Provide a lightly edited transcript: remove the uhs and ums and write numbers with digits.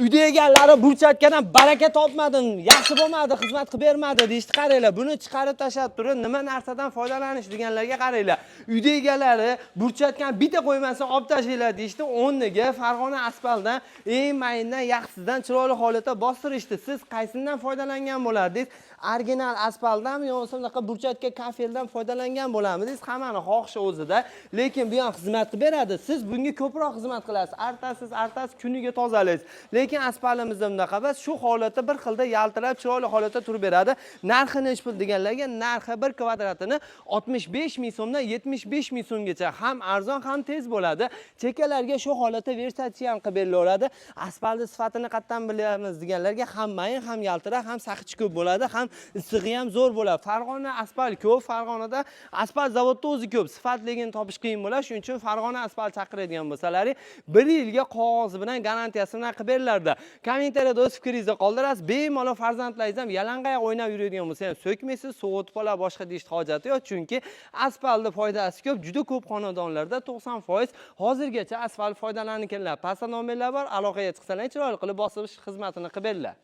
Uyda egalari "Burchatkadan baraka topmadim, yaxshi bo'lmadi, xizmat qilib bermadi", deyishdi. Qaranglar, buni chiqarib tashlab turib, nima narsadan foydalanish deganlarga qaranglar. Uyda egalari "Burchatkani bitta qo'ymasdan olib tashlanglar", deyishdi. O'rniga Farg'ona asfaltdan eng mayindan, yaxshisidan chiroyli holatda bostirishdi. Siz qaysidan foydalangan bo'lardingiz? Original asfaltdanmi yo bo'lmasa bunaqa burchatka kafeldan foydalangan bo'larmidingiz? Hammani xohishi o'zida, lekin bu ham xizmat qilib beradi. Siz bunga ko'proq xizmat qilasiz, artasiz, artasiz, kuniga tozalaysiz. Lekin asfaltimizda bunaqa emas, shu holatda bir xilda yaltirab, chiroyli holatda turib beradi. Narxi nechi pul deganlarga, narxi bir kvadratini 65 ming so'mdan 75 ming so'mgacha. Ham arzon, ham tez bo'ladi. Chekkalarga shu holatda versatsiya ham qilib berilaveradi. Asfaltni sifatini qayerdan bilamiz deganlarga, ham mayin, ham yaltiroq, ham saxichi ko'p bo'ladi, ham issig'i ham zo'r bo'ladi. Farg'ona asfalt ko'p, Farg'onada asfalt zavodda o'zi ko'p, sifatligini topish qiyin bo'ladi. Shuning uchun Farg'ona asfalt chaqiradigan bo'lsalaring, bir yilga qog'ozi bilan, garantiyasi bilan qilib berilardi. Kommentariyada o'z fikringizni qoldirasiz bemalol. Farzandlaringiz ham yalangoyoq o'ynab yuradigan bo'lsa ham, so'kmaysiz, sovutib oladi, boshqa deyishni hojati yo'q, chunki asfaltni foydasi ko'p. Juda ko'p xonadonlarda 90% hozirgacha asfalt foydalanganlar. Pastda nomerlar bor, aloqaga chiqsalar, chiroyli qilib bosib, xizmatini qilib beriladi.